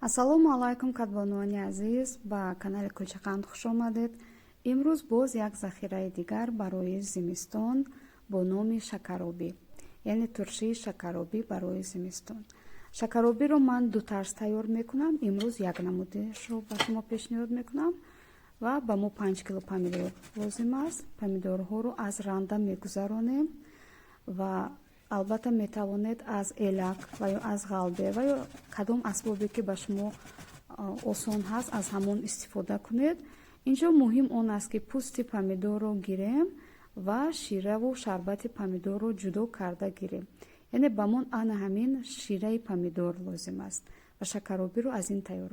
Ассалому алайкум, кадбонуони азиз, ба канали Кулчақанд хуш омадед. Имрӯз боз як захираи дигар барои зимистон бо номи шакаробӣ, яъне туршии шакаробӣ барои зимистон. Шакаробиро ман ду тарз тайёр мекунам. Имрӯз як намудашро ба шумо пешниҳод мекунам ва ба мо 5 кило помидор лозим аст. Помидорҳоро аз ранда мегузаронем ва албатта метавонед аз элак ва ё аз ғалбе ва ё кадом асбобе, ки ба шумо осон ҳаст, аз ҳамон истифода кунед. Инҷо муҳим он аст, ки пӯсти помидорро гирем ва шираву шарбати помидорро ҷудо карда гирем, яъне ба мо ана ҳамин шираи помидор лозим аст ва шакаробиро аз ин тайёр.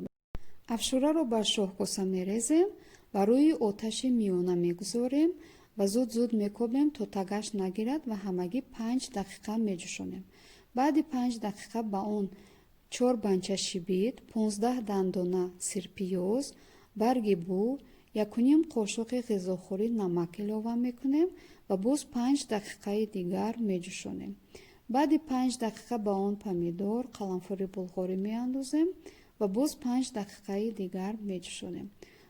Афшураро ба шоҳкоса мерезем ва рӯи оташи миёна мегузорем ва зуд зуд мекобем, то тагаш нагирад, ва ҳамагӣ 5 дақиқа меҷӯшонем. Баъди 5 дақиқа ба он чор банча шибит, 15 дандона сирпиёз, барги бу, 1,5 қошуқи ғизохӯрӣ намак илова мекунем ва боз 5 дақиқаи дигар меҷӯшонем. Баъди 5 дақиқа ба он помидор, қаламфури булғорӣ меандозем ва боз 5 дақиқаи дигар меҷӯшонем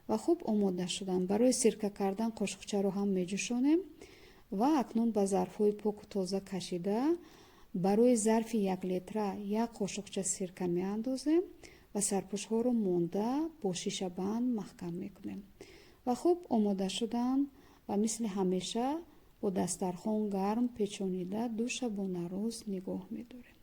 ва хуб омода шуданд. Барои сирка кардан қошуқчаро ҳам меҷӯшонем ва акнун ба зарфҳои поку тоза кашида, барои зарфи 1 литра як қошуқча сирка меандозем ва сарпӯшҳоро монда, бо шишабанд маҳкам мекунем ва хуб омода шуданд ва мисли ҳамеша бо дастархон гарм печонида ду шабонарӯз нигоҳ медорем.